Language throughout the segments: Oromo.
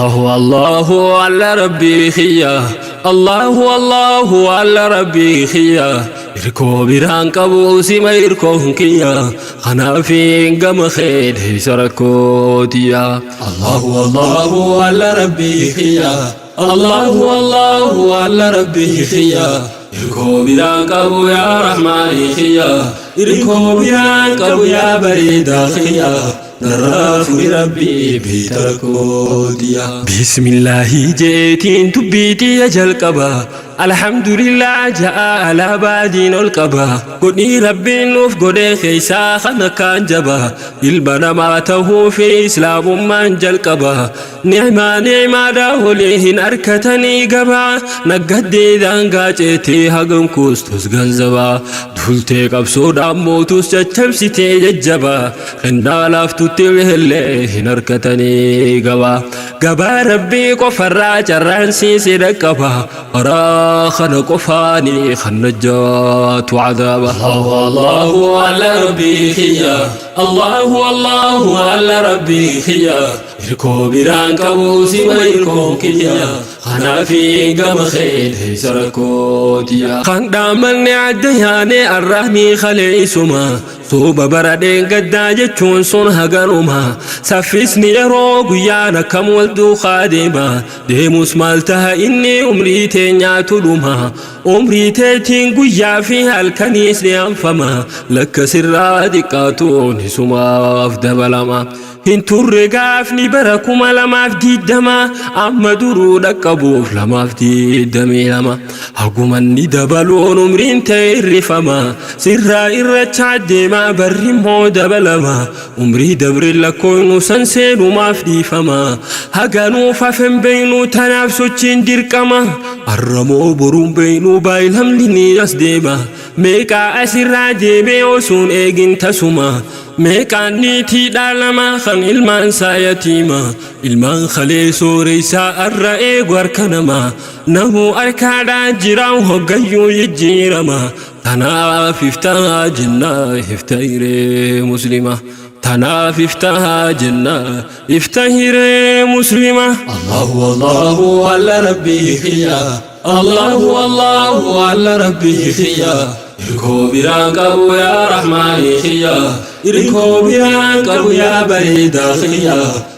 Allahu Allahu alla rabbii kiyya, Allahu Allahu alla rabbii kiyya, irkoo biraan qabu sima irkoon kiyya, kanaafin gama kee dheeysa rakkoo tiyya. Allahu Allahu alla rabbii kiyya, Allahu Allahu alla rabbii kiyya, irkoo biraan qabu yaa rahmaani kiyya, irkoo biraan qabu yaa bareedaa kiyya. Narraa furi rabbii beeyta rakkoo tiyya. Bismillaahi jeetiin dubbii tiyya jalqaba. Alhamdulillah ja'a alaabaa diin ol qaba. Godhii rabbiin nuuf godhee keessaa kan akkaan jaba. Ilma namaa tahuu fi islaamummaan jalqaba. Ni'maa ni'maadhaa olii hin arkatanii gabaa. Naggaddee daangaa ceetee hagam kuustus ganzabaa. Duultee qabsoodhaan mootus caccabsitee jajjaba. Kennaa laaftutti illee hin harkatanii gabaa. Gabaa rabbii qofarraa carraan siisi dhaqqaba. Karaa kana qofaanii kan najjaatu cadaaba. Allahu Allahu alla rabbii kiyya. Allahu Allahu alla rabbii kiyya. Irkoo biraan qabu sima irkoon kiyya. Kanaafii gama kee dheessa rakkoo tiyya. Kan dhaamanne adda yaane arraanii kaleessuma. Sooba bara dheengaddaa jechuun sun haganuma. Saffisni yeroo guyyaan akkam wal duukaa deema. Deemus maal taha inni umrii teenyaatu dhuma. Umrii teetiin guyyaa fi halkaniis ni anfama. Lakka sirraa xiqqaatuun isumaaf dabalama. Hin turre gaafni bara 2020, amma duruu dhaqqabuuf 2022. Hagumanni dabaluun umriin ta'e irrifama. Sirraa irrachaa deemaa barri immoo dabalama. Umrii dabre lakkoofnu san seenumaaf dhiifama. Haganuuf hafen beeynu tanaaf sochiin dirqama. Arramoo boruun beeynu baay'ilamni ni as deema. Meeqaa asirraa deemee osuun eegin tasuma. Meeqaan niitii dhaalama kan ilmaan isaa yatiima. Ilmaan kalee sooressaa arra eegu harka namaa. Namuu harkaadhaa jira hoggayyuu jijjiirama. Tanaaf iftaa jennaa ifta hiree muslima. Tanaaf iftaa jennaa ifta hiree muslima. Allahu Allahu alla rabbii kiyya. Allahu Allahu alla rabbii kiyya. Irkoo biraan qabu yaa rahmaani kiyya. Irkoo biraan qabu yaa bareedaa kiyya.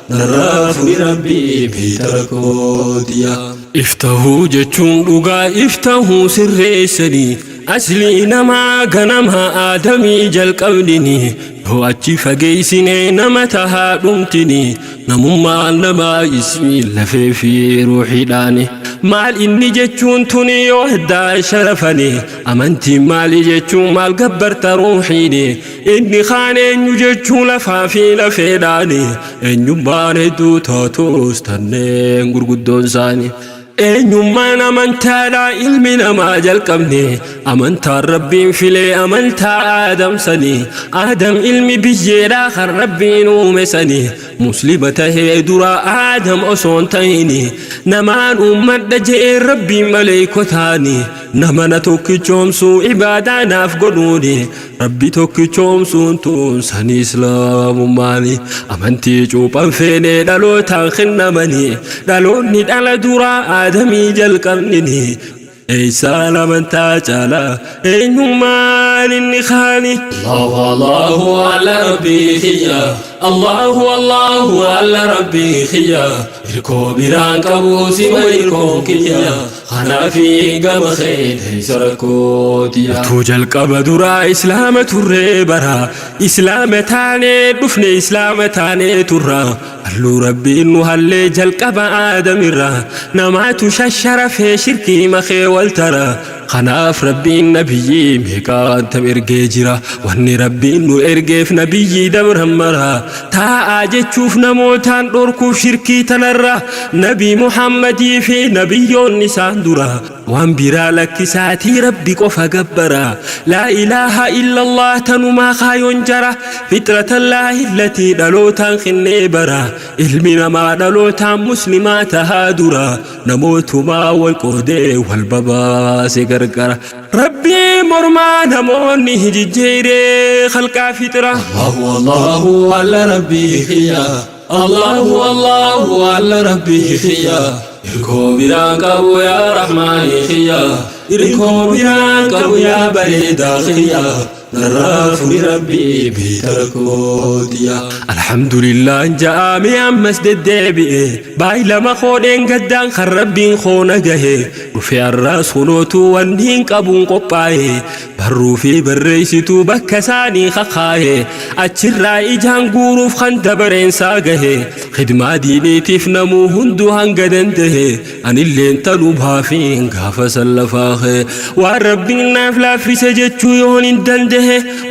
Narraa furi rabbii beeyta rakkoo tiyya. Iftahuu jechuun dhugaa iftahuu sirreessanii. Aslii namaa ganama aadamii jalqabnini. Yoo achi fageessinee nama tahaa dhumtini. Namummaan namaa ismii lafee fi ruuxiidhaani. Maal inni jechuun tuni yoo addaa sharafani. Amantiin maali jechuun maal gabbarta ruuxiini. Inni kaan eenyu jechuun lafaa fi lafeedhaani. Eenyummaan hedduu taatus tanneen gurguddoon isaanii. Eenyummaan amantaadhaa ilmi namaa jalqabne. Amantaan rabbiin filee amantaa Aadam sanii. Aadam ilmi biyyeedhaa kan rabbiin uume sanii. Muslima tahee dura Aadam osoo hin ta'ini. Namaan uummadha je'ee rabbiin maleeykotaani. Nama na tokkichoomsuu ibaadaa naaf godhuuni. Rabbi tokkichoomsuun tun sanii islaamummaani. Amantii cuuphan feenee dhalootaan kennamanii. Dhaloonni dhala duraa aadamii jalqabnini. Eessaan amantaa caalaa eenyummaan inni kaani. Allahu Allahu alla rabbii kiyya. Allahu Allahu alla rabbii kiyya. Irkoo biraan qabu sima irkoon kiyya. Kanaafii gama kee dheessa rakkoo tiyya. Utuu jalqaba duraa islaama turree bara. Islaama taanee dhufne islaama taanee turra. Halluu rabbiin nu hallee jalqaba aadamirra. Namaatu shasharafee shirkii makee wal tara. Kanaaf rabbiin nabiyyii meeqaan ergee jira. Wanni rabbiin nu ergeef nabiyyii dabran mara. Taa'aa jechuuf namootaan dhorkuuf shirkii tanarra. Nabii Muhammadii fi nabiyyoonni isaan dura. Waan biraa lakkisaatii rabbi qofa gabbara. Laa ilaaha illallah tanumaa kaayoon jara. Fixratallaahi allatii dhalootaan kennee bara. Ilmi namaa dhalootaan muslimaa tahaa dura. Namootumaa wal qoodee wal babaase gargara. Rabbii mormaa namoonni jijjiiree khalqaa fixra. Allahu Allahu alla rabbii kiyya. Allahu Allahu alla rabbii kiyya. Irkoo biraan qabu yaa rahmaanii kiyya. Irkoo biraan qabu yaa bareedaa kiyya. Narraa furi rabbii beeyta rakkoo tiyya. Alhamdulillah ja'aamee ammas deddeebi'e. Baay'ilama koodheen gaddaan kan rabbiin koo na gahe. Dhufe har'aas kunootu wanni hin qabuun qophaa'e. Barruu fi barreessituu bakka isaanii kakaa'e. Achirraa ijaan guuruuf kan dabareensaa gahe. Khidmaa diiniitiif namuu hunduu hanga danda'e. Anilleen tanumaafin gaafa san lafaa ka'e. Waan rabbiin naaf laaffise jechuu yoon hin danda'e.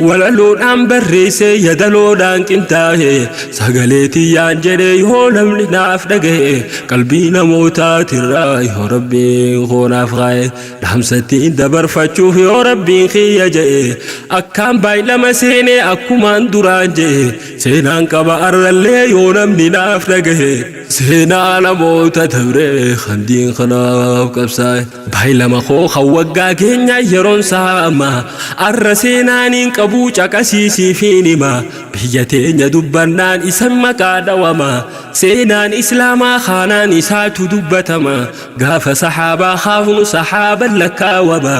Walaloodhaan barreesse yadaloodhaan qintaa'e. Sagalee tiyyaan jedhe yoo namni naaf dhagahe. Qalbii namootaatirraa yoo rabbiin koo naaf kaa'e. Dhaamsattiin dabarfachuuf yoo rabbiin kiyya jedhe. Akkaan baay'ilama seenee akkumaan duraan jedhe. Seenaan qaba arrallee yoo namni naaf dhagahe. Seenaa namoota dabree kan diin kanaaf qabsaa'e. Baay'ilama koo kan waggaa keenya yeroon saama. Arra seenaan hin qabu caqasiisiifiin hima. Biyya teenya dubbannaan isan maqaa dhawama. Seenaan islaamaa kaanaan isaatu dubbatama. Gaafa sahaabaa kaafnu sahaaban lakkaawama.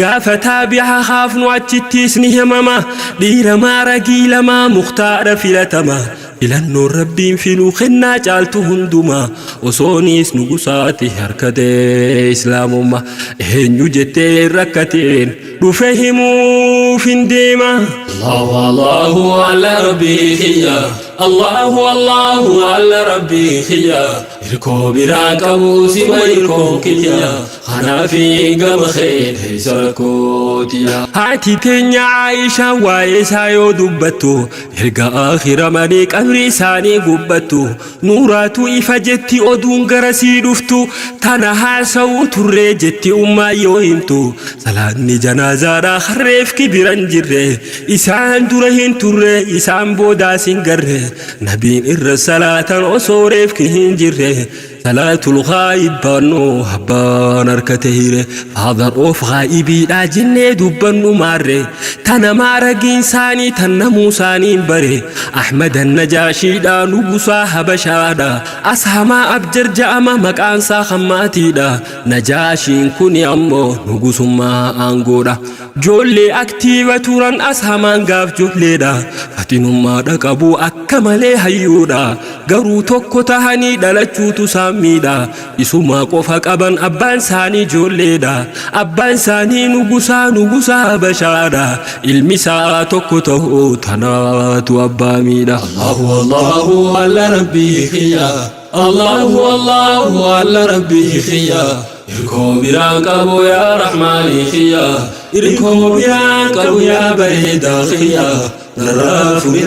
Gaafa taabi'a kaafnu achittis ni himama. Dhiira maaragii lamaa muktaara filatama. Filannoon rabbiin filuu kennaa caaltu hundumaa. Osoonis nugusaati harkatee islaamummaa. Eenyu jettee rakkateen dhufe himuuf hin deema. Allahu Allahu alla rabbii kiyya. Allahu Allahu alla rabbii kiyya. Irkoo biraan qabu sima irkoon kiyya. Kanaafi gama kee teessa rakkootiya. Haati teenya Aayishaa waa'ee isaa yoo dubbattu erga akhiramanii qabri isaanii gubbattu nuuraatu ifa jetti oduun garasii dhuftu tana haasa'u turree jetti ummaa yoo himtu salaanni janaazaadha harreef kibiran jirre isaan dura hin turre isaan boodaas hin garre nabiin irra salaatan osoo reefki hin jirre salaatul ghaayib baannoo abbaan harkate hire father of ghaayibiidha jennee dubbannu maarre tana maaragiin isaanii tan namuu isaaniin bare Ahmadan Najaashiidha nugusaa Habashaadha Ashamaa Abjar ja'ama maqaansaa hammaatiidha Najaashiin kuni ammoo nugusummaa aangoodha. Joollee active turan ashamaan gaaf joolleedha. Faxinummaadha qabu akka malee hayyuudha. Garuu tokko tahanii dhalachuutu isaan miidha. Isumaa qofa qaban abbaan isaanii joolleedha. Abbaan isaanii nugusaa nugusaa Habashaadha. Ilmi isaa tokko ta'uu tanaatu abbaa miidha. Allahu Allahu alla rabbii kiyya. Allahu Allahu alla rabbii kiyya. Irkoo biraan qabu yaa rahmaanii kiyya. Irkoo biraan qabu yaa bareedaa kiyya. Narraa furi.